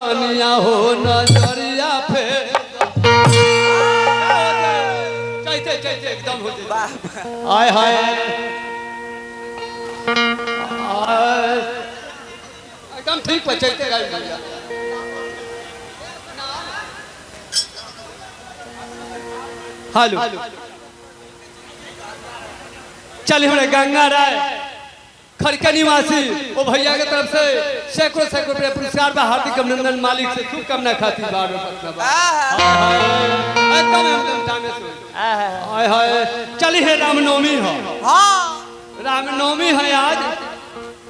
दुनिया हो नजरिया फेर चैते चैते एकदम हो जाए। आय हाय आय, एकदम ठीक पर चैते गाय भैया। हेलो, चल हमरे गंगा राय खड़का निवासी वो भैया के तरफ से सैकड़ों सैकड़ों रुपया पुरस्कार बा। हार्दिक अभिनंदन मालिक से शुभकामना खातिर बार बार। एकदम एकदम टाइम से। हाय हाय, चली है रामनवमी हो। रामनवमी है आज,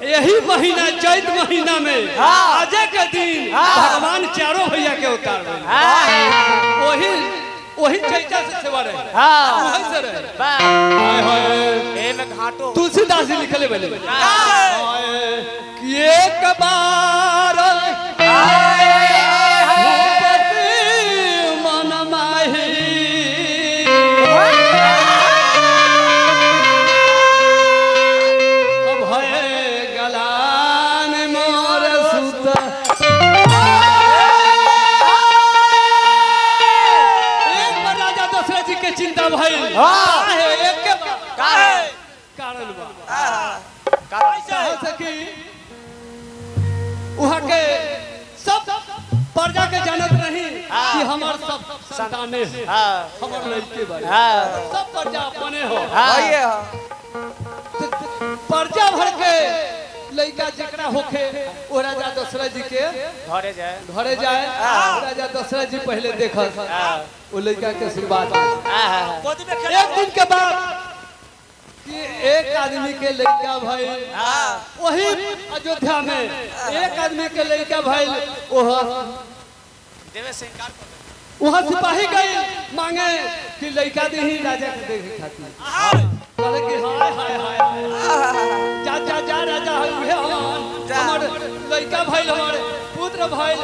यही महीना चैत महीना में आजे के दिन भगवान चारों भैया के अवतार भइल। वही वही चैता से सेवा रहे, वही से रहे। हाय हाय, एमे घाटो तुलसीदास जी लिखले बने कि एक बार भूपति मन माही अभय गलान मोर सुत। एक बार राजा दशरथ जी के चिंता भइल। काहे? एक के बार। काहे? कारण बा काहे? कह सकी वहाँ के सब प्रजा के जानत रही कि हमार सब संताने हैं, हमार लड़के भाई, सब प्रजा अपने हो। वही है। तो प्रजा भर के लड़का जकरा होखे वो राजा दशरथ जी के घरे जाए। घरे जाए। राजा दशरथ जी पहले देखत वो लड़का के शुरुआत। गोदी में एक दिन के बाद कि एक आदमी के लड़का भाई, वही अयोध्या में एक आदमी के लड़का भाई, वह देवे से इनकार कर। वहाँ सिपाही गई मांगे कि लड़का दे राजा के देखे खातिर। कहले कि हाय हाय हाय हाय, जा जा जा राजा उहे हमार लड़का भइल, हमार पुत्र भइल,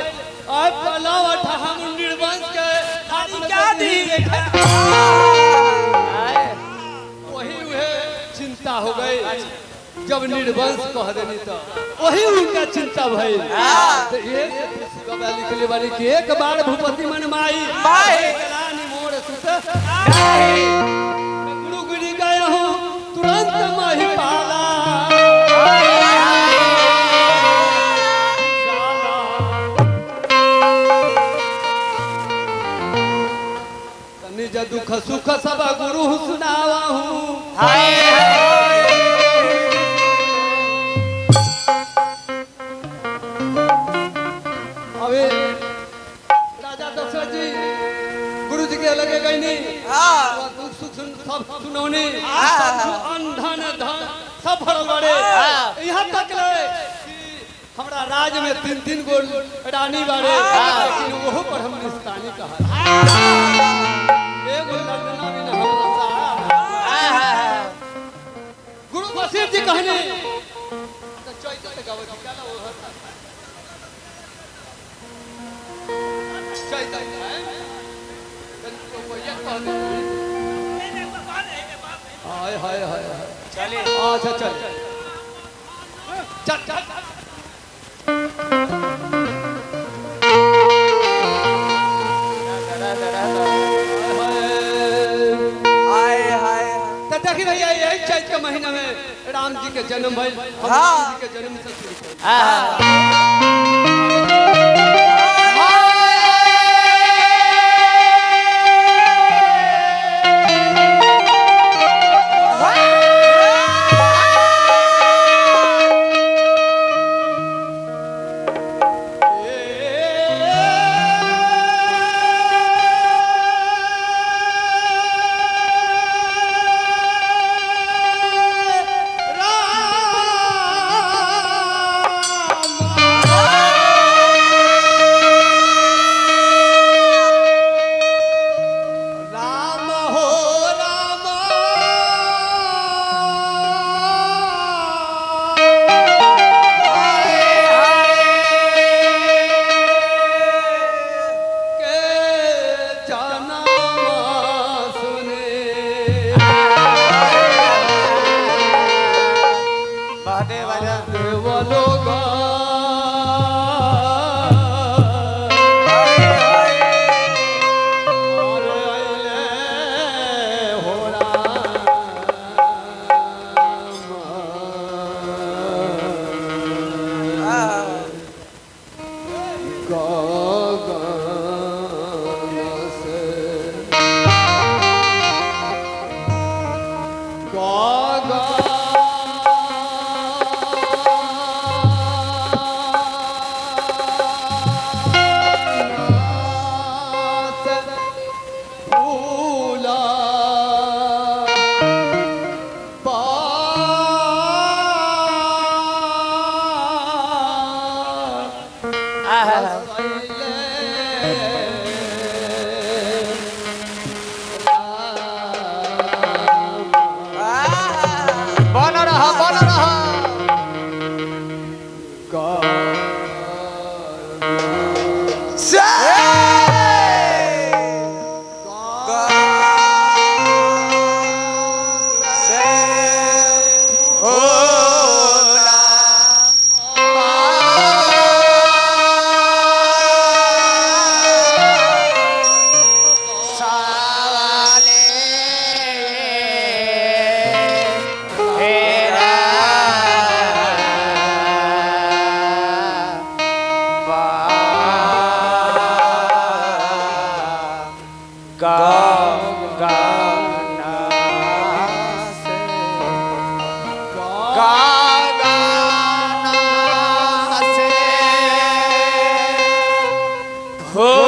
आय पलाव अठा हम निर्वंश के हाथ में क्या दे दी? देखे। वही उहे चिंता हो गई जब निर्वंश कह देनी तो वही उनका चिंता भइल। तो ये से तुलसी बाबा लिखले बानी कि एक बार भूपति मन माई माई। गलानी मोर सुत गुरु गिरी गया हूँ तुरंत माही पाला। निज दुख सुख सब गुरु सुनावा हूँ। अबे राजा दशरथ जी गुरु जी के लगे गई नहीं, दुख सुख सब सुनौनी, सब अन्न धन धन सब भरल बाड़े। यहाँ तक ले कि हमरा राज में तीन तीन गो रानी बाड़े, लेकिन ओहो पर हम निस्तानी कहा एगो लड़ना भी ना हमरा सहारा। गुरु वशिष्ठ जी कहने तो चैत से गावे थी, क्या ना वो है? चैत है। हाय हाय हाय हाय, चलिए। अच्छा चल चल चल। हाय हाय। तो देखी भैया यही चैत के महीना में राम जी के जन्म भइल। हम राम जी के जन्म से शुरू करी। राम। गगन से गगन से फूला पा बन रहा बन रहा। से से होला सावाले हेरा बा गा गाना से गा गाना से भोला।